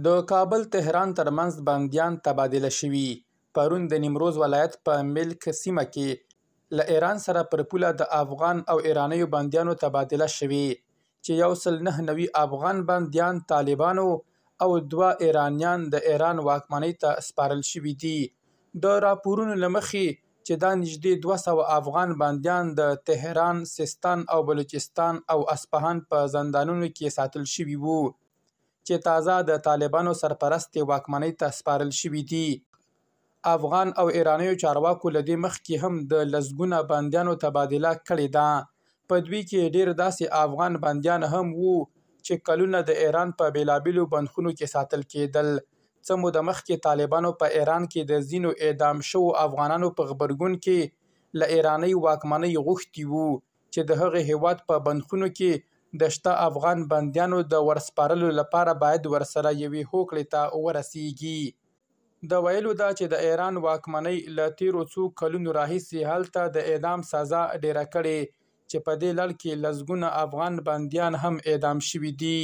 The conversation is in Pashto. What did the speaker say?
د کابل تهران ترمنځ بندیان تبادله شوي. پرون د نیمروز ولایت په ملک سیمه کې له ایران سره پر پوله د افغان او ایرانیو بندیانو تبادله شوې، چې 199 افغان بندیان طالبانو او 2 ایرانیان د ایران واکمنۍ ته سپارل شوي دي. د راپورونو له مخې چې دا نږدې 200 افغان بندیان د تهران، سیستان او بلوچستان او اصفهان په زندانونو کې ساتل شوي وو، چې تازه د طالبانو سرپرستې واکمنۍ ته سپارل شوي دي. افغان او ایرانیو چارواکو له دې مخکې هم د لسګونه بندیانو تبادله کړې ده. په دوی کې ډېر داسې افغان بندیان هم وو چې کلونه د ایران په بېلابېلو بندخونو کې ساتل کېدل. څه موده مخکې طالبانو په ایران کې د ځینو اعدام شوو افغانانو په غبرګون کې له ایرانۍ واکمنۍ غوښتي وو چې د هغه هېواد په بندخونو کې د شته افغان بندیانو د ورسپارلو لپاره باید ورسره یوې هوکړې ته ورسېږي. د ویلو ده چې د ایران واکمنۍ له تېرو څو کلونو راهیسې هلته د اعدام سزا ډېره کړې، چې په دې لړ کې لسګونه افغان بندیان هم اعدام شوي دي.